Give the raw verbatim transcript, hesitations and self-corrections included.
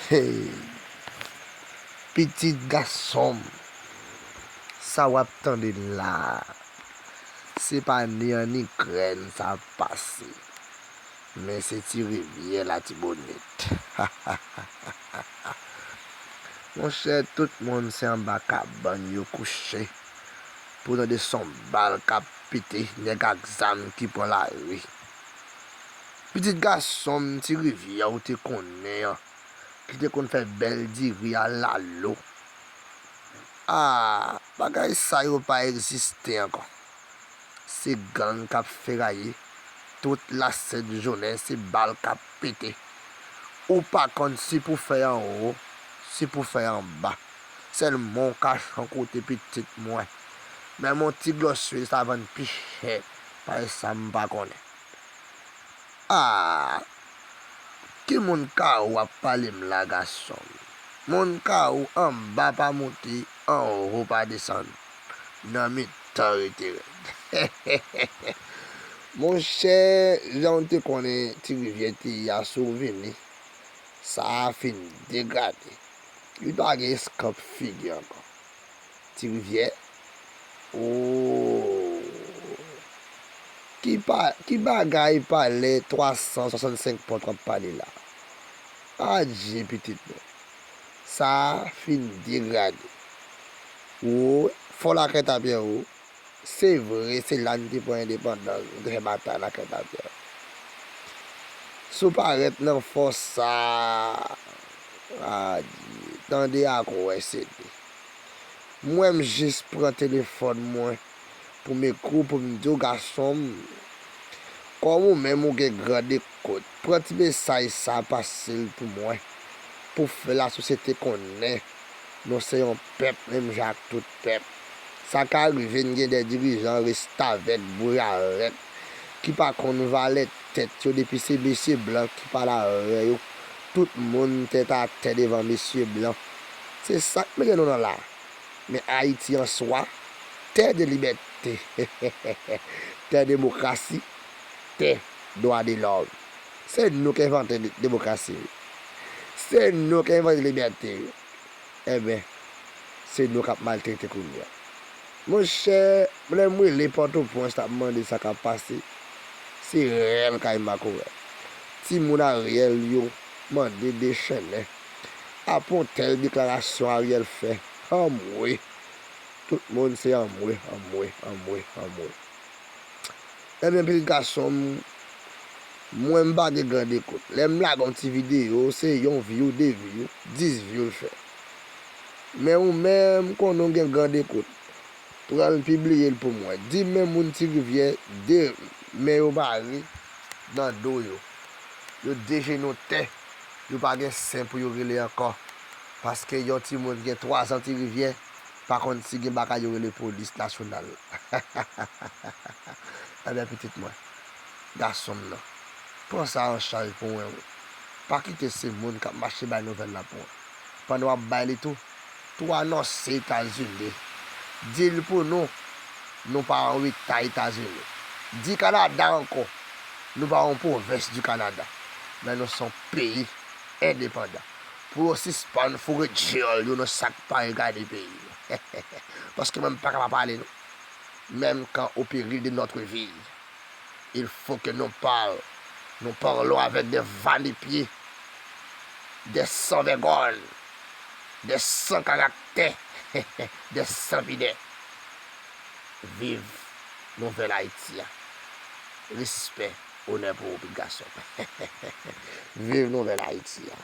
Hey, pitit gason m, sa w ap tande la a, se pa ni an ni grèn sa ap pase, men se Ti Rivyè Latibonit. Monchè, tout moun se anba kabann yo kouche pou tande son bal k ap pete, nèg ak zam ki pran lari. Pitit gason m, Ti Rivyè ou te konnen an, ki te konn fè bèl diri a lalo. Ah, bagay sa yo pa egziste ankò. Se gang k ap feraye. Tout lasent jounen, se bal k ap pete. Ou pa konn si pou fè anwo, si pou fè anba. Sèlman w kache yon kote, pitit mwen. Menm yon ti glòswil sa vann pi chè pase sa, m pa konnen. Ah! Ki moun ka w ap pale m la, gason m? Moun ka w anba pa moute, anwo pa desann. Nan mitan rete rèd. Monchè, jan w te konnen Ti Rivyè te ye a, si w vini, sa a fin degrade. Li pa gen eskanp figi ankò. Ti Rivyè. Oh. Ki pa, ki bagay palè twa san swasannsenk pòt w ap pale la? Adje pitit mwen. Sa a fin degrade. Woy, fò lakay t ap ye wi. Se vre, se la n te pran endepandans, n te fè batay lakay t ap ye. Si w parèt nan fò sa a, adye, tande ak wè se de. Mwen m jis pran telefòn mwen pou m ekri w, pou m di w, gason m, kòm ou menm ou gen gran dekout, pran ti mesaj sa pase l pou mwen, pou fè lasosyete konnen nou se yon pèp menm jan ak tout pèp. Sa ka rive n gen de dirijan restavèk, bouravèk, ki pa konn valè tèt yo depi se mesye blan ki pale avè yo. Tout moun tèt atè devan mesye blan. Se sa k mete nou nan la. Men Ayiti an swa, tè de libète, tè demokrasi, tè dwa de lòm. Se nou k envante de-, demokrasi wi. Se nou k envante libète wi. Enben, se nou k ap maltrete kounye a. Monchè, lè m rele Pòtoprens, t ap mande sa k ap pase. Se rèl kay makorèl. Timoun Ariel yo mande dechennen. Apre yon tèl deklarasyon Ariel fè, anmwe! Tout moun se anmwe, anmwe, anmwe, anmwe. Ebyen, pitit gason m, mwen m pa gen gran dekout. Lè m lage yon ti videyo, se yon view, de view, dis view l fè. Men ou menm, m konnen w gen gran dekout. Pran l, pibliye l pou mwen. Di men moun Ti Rivyè de men yo mare nan do yo. Yo de jenou tè. Yo pa gen sen pou yo rele ankò. Paske yon timoun ki gen twa zan Ti Rivyè pa konn si gen bagay yo rele polis nasyonal. Ebyen, pitit mwen, gason m nan, pran sa an chaj pou mwen wi. Pa kite se moun k ap mache bay nouvèl la pou mwen. Pandan w ap bay li tou, tou anonse Etazini. Di l pou nou, nou pa an reta Etazini. Di Kanada ankò, nou pa yon pwovens di Kanada, men nou se yon peyi endepandan. Pou yo sispann foure djòl yo nan sa k pa regade peyi yo. Paske mwen m pa ka pa pale non. Même quand au péril de notre vie, il faut que nous parlons, nous parlons avec des va-n-pieds, des sans-vergogne, des sans-caractère, des sans-pudeur. Viv Nouvèl Ayiti a. Respè, onè pou ou, pitit gason. Viv Nouvèl Ayiti a.